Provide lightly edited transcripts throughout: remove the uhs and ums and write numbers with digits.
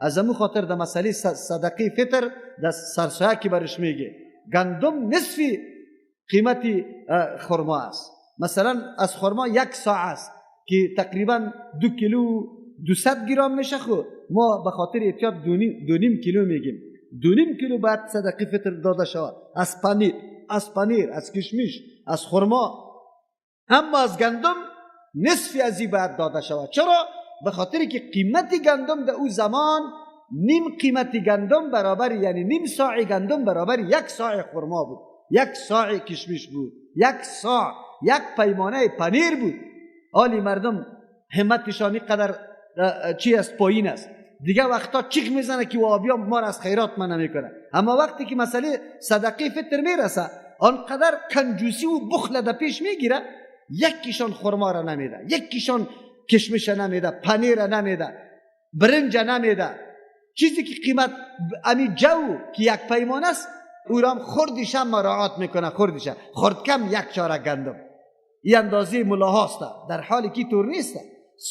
از امو خاطر در مسئله صدقه فطر در سرسایه که برش میگه گندم نصفی قیمت خرما است. مثلا از خرما یک صاع است که تقریبا 2 کیلو 200 گرم میشه. خو ما به خاطر احتیاط 2.5 کیلو میگیم. 2.5 کیلو باید صدقه فطر داده شود از پنیر، از پنیر، از کشمش، از خرما. اما از گندم نصفی از این باید داده شود. چرا؟ به خاطر که قیمت گندم در او زمان نیم قیمت گندم برابر، یعنی نیم صاع گندم برابر یک صاع خرما بود، یک صاع کشمش بود، یک صاع، یک پیمانه پنیر بود. حالی مردم همتشان قدر چی است؟ پایین است. دیگه وقتا چیخ میزنه که وهابیا ما را از خیرات منع میکنه، اما وقتی که مسئله صدقه فطر میرسه، آنقدر کنجوسی و بخل در پیش میگیره، یکیشان خرما را نمیده، یکیشان کشمش نمیده، پنیر نمیده، برنج نمیده. چیزی که قیمت امی جو که یک پیمان است، او را هم خوردیش هم مراعات میکنه. خوردیش خورد کم یک چاره گندم. این اندازه ملاهاست، در حالی که طور نیست.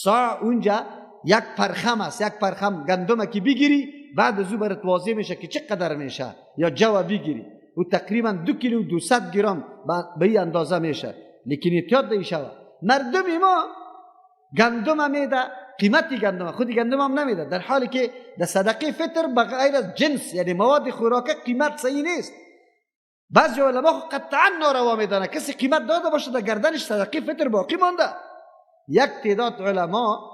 صاع اونجا یک پرخم است. یک پرخم گندم که بگیری، بعد از او برات واضح میشه که چقدر میشه، یا جو بگیری، او تقریبا 2 کیلو 200 گرم به این اندازه میشه. لیکن احتیاط دی شود. مردم ما گندم میده، قیمتی گندم، خودی گندم هم نمیده، در حالی که در صدقه فطر بغیر از جنس، یعنی مواد خوراکه، قیمت صحیح نیست. بعضی علما خو قطعا ناروا میدانه کسی قیمت داده باشه، در گردنش صدقه فطر باقی مانده. یک تعداد علما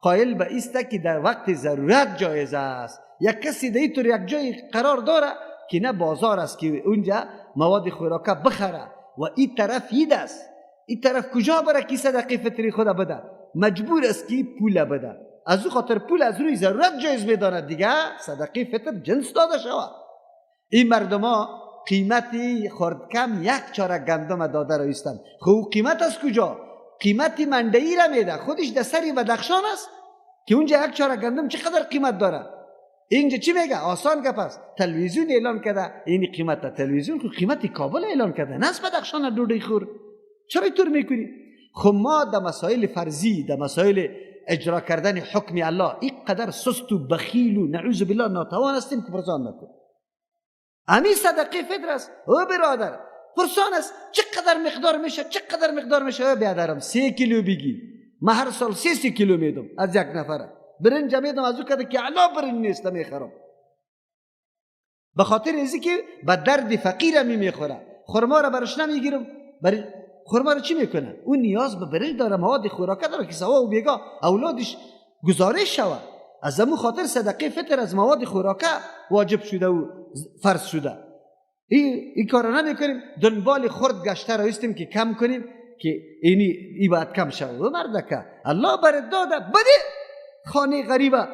قائل به است که در وقت ضرورت جایز است. یک کسی در اینطور یک جای قرار داره که نه بازار است که اونجا مواد خوراکه بخره و این طرف عید است، این طرف کجا بره که صدقه فطری خود بده؟ مجبور است که پول بده. از او خاطر پول از روی ضرورت جایز میداند. دیگه صدقه فطر جنس داده شود. این مردم ها قیمتی خورد کم یک چاره گندم داده رو ایستن. خب قیمت از کجا؟ قیمتی منډه‌ای را میده. خودش در سری بدخشان است که اونجا یک چاره گندم چقدر قیمت داره. اینجا چی میگه؟ آسان گپ است. تلویزیون اعلان کرده، این قیمت. تلویزیون خو قیمت کابل اعلان کرده، نه از بدخشان. ډوډۍ خور، چرا اینطور میکنی؟ خب ما در مسائل فرضی، در مسائل اجرا کردن حکم الله، اینقدر سست و بخیل و نعوذ بالله ناتوان هستیم که پرسان نکن. امی صدقه فطر است. او برادر، پرسان است چقدر مقدار میشه، چقدر مقدار میشه. او بیادرم، 3 کیلو بگی. ما هر سال سه سه کیلو میدم از یک نفره. برنج میدم، از او کده که علا برنج نیست میخرم، به خاطر ازی که به درد فقیر می میخوره. خرما را برش نمیگیرم. برای خرما رو چی میکنه؟ اون نیاز به برنج داره، مواد خوراکه داره که سوا و بیگا اولادش گزارش شوه. از امو خاطر صدقه فطر از مواد خوراکه واجب شده و فرض شده. این کار نمیکنیم، دنبال خرد گشته را هستیم که کم کنیم که اینی ای باید کم شود. و مردکه، الله برات داده، بده. خانه غریبه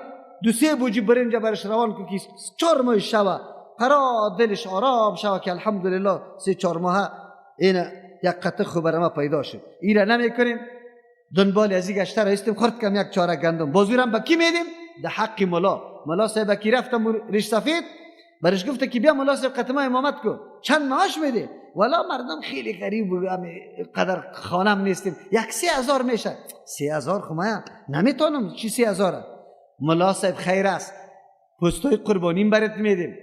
دو سه بوجی برنج برش روان کو که 4 ماه شوه، قرار دلش آرام شوه که الحمدلله 3-4 ماه این یک قطع خوب برای ما پیدا شد. این را نمیکنیم، دنبال از این گشته را هستیم. خورد کم یک چاره گندم بازورم به کی میدیم؟ ده حق ملا. ملا صاحب کی رفتم ریش سفید، برش گفته که بیا ملا صاحب، قطمه امامت کو، چند معاش میده؟ ولا مردم خیلی غریب بود، قدر خانم نیستیم، یک 3000 میشه. 3000 خو ما نمیتونم. چی 3000؟ ملا صاحب خیر است، پستای قربانیم برات میدیم.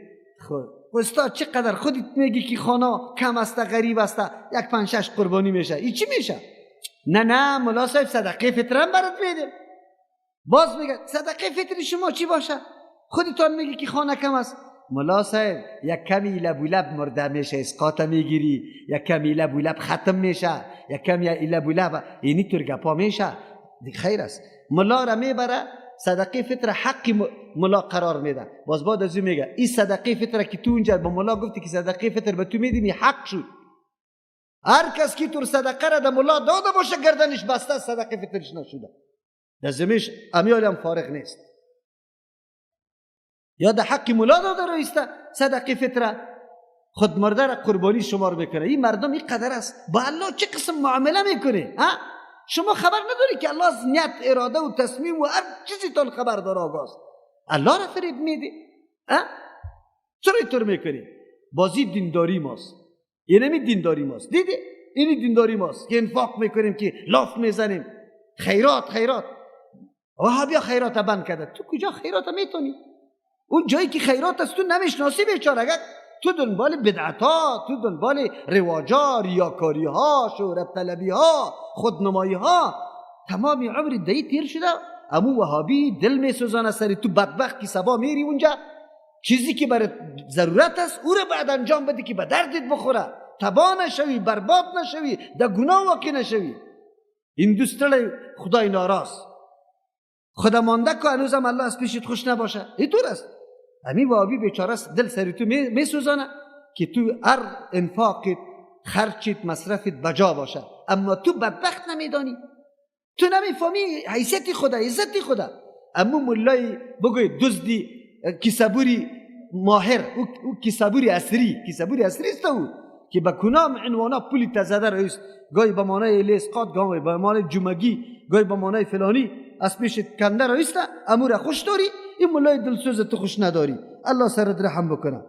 خب پستا چقدر؟ خودت میگی که خانه کم است، غریب است، یک پنج شش قربانی میشه. این چی میشه؟ نه نه ملا صاحب، صدقه فطرم برات میدیم. باز میگه صدقه فطر شما چی باشه؟ خودتان میگی که خانه کم است. ملا صاحب، یک کمی لب و لب مرده میشه، اسقاط میگیری، یک کمی لب و لب ختم میشه، یک کمی لب و لب اینی طور گپا میشه. خیر است. ملا را میبره، صدقه فطر حق ملا قرار میده. باز بعد از میگه این صدقه فطر که تو اونجا به ملا گفتی که صدقه فطر به تو میدیم، حق شد. هر کس که تو صدقه را در ملا داده باشه، گردنش بسته، صدقه فطرش نشده. در زمیش امیال هم فارغ نیست. یا در حق ملا داده رو ایسته صدقه فطره، خود مرده را قربانی شمار میکنه. این مردم این قدر است. با الله چه قسم معامله میکنه؟ ها، شما خبر نداری که الله از نیت، اراده و تصمیم و هر چیزی تان خبر داره، آگاست. الله را فریب میدی؟ ها، چرا اینطور میکنی؟ بازی دینداری ماست. اینمی دینداری ماست. دیدی؟ اینی دینداری ماست که انفاق میکنیم، که لاف میزنیم، خیرات خیرات. وهابیا خیرات بند کرده. تو کجا خیرات میتونی؟ اون جایی که خیرات است تو نمیشناسی بیچاره. تو دنبال بدعت ها، تو دنبال رواجا، ریاکاری ها، شهرت طلبی ها، خودنمایی ها، تمام عمر دی تیر شده. امو وهابی دل میسوزانه سری تو بدبخت که صبا میری اونجا چیزی که برای ضرورت است او را باید انجام بدی که به دردت بخوره، تباه نشوی، برباد نشوی، در گناه واقع نشوی. این دوست خدای ناراض خدا مانده که هنوزم الله از پیشت خوش نباشه. اینطور است. امی وهابی بیچاره است، دل سری تو میسوزانه که تو هر انفاقت، خرچت، مصرفت بجا باشه، اما تو بدبخت نمیدانی، تو نمیفهمی حیثیت خدا، عزت خدا. اما ملای بگوی دزدی کیسه‌بوری ماهر، او کیسه‌بوری عصری، کیسه‌بوری عصری است او که به کنام عنوانا پولی تزده رئیس، گاهی به معنای لیسقات، گاهی به معنای جمعگی، گاهی به معنای فلانی از پیش کنده رئیس، امور خوش داری، این ملای دلسوز تو خوش نداری. الله سرت رحم بکنه.